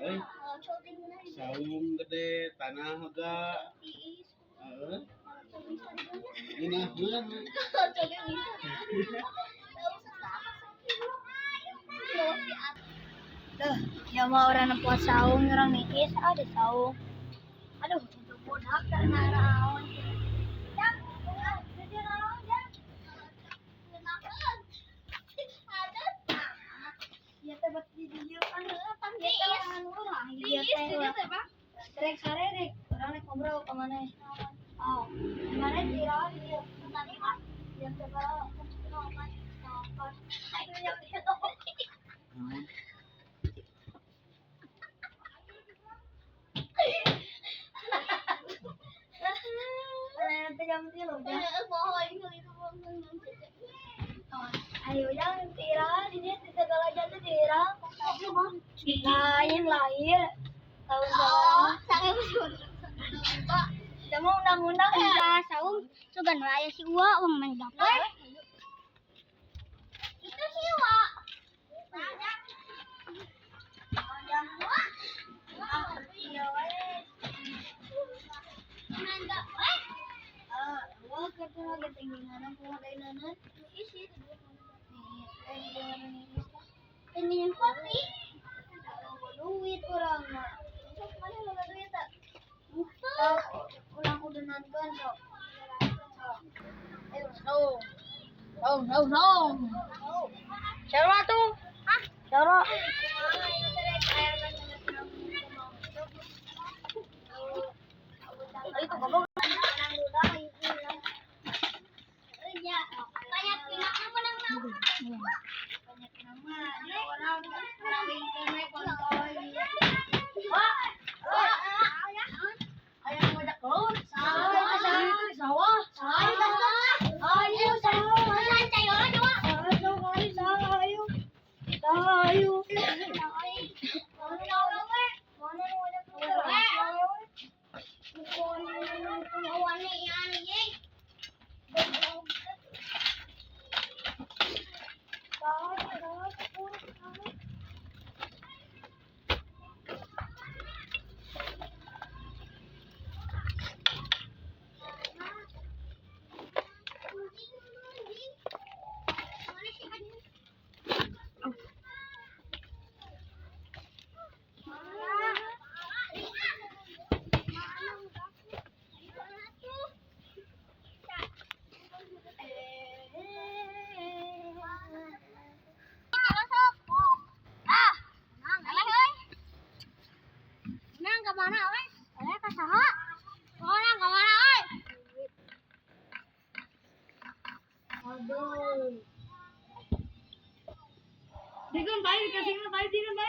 Euy. Saung gede, tanah lega. Heeh. Ngeunaheun. Duh, ya mah orang nempo saung orang niis ada saung. Aduh, untuk budak tak naraon. Jang, jadi naraon jang. Ya teh bat di dieu kan pan dieu urang dieu teh. Rek sare rek, urang rek ngobrol ka maneh. Oh, maneh diraon dieu. Tadi mah jam sabaraha? 4. Ayo jam 3. Jam 3 jam. Ayo jangan tira di sini segala jatuh tira. Lain lahir tahun berapa? Sama undang-undang Saung sugan aya si Uwa wong main dapur. Itu si Uwa. Ini kopi. Duit orang mah. Mana loba duit tak? Urang kudu nonton sok. Ayo saung. Saung, saung, saung. Siapa tuh? Hah? Siapa? Ayo tuh goblok. Banyak nama Banyak nama, orang orang Ayam ngajak keluar. Sawah, sawah. Ayo, sawah. Ayo, ayo, Aduh. Dikon baik kasih baik dikon.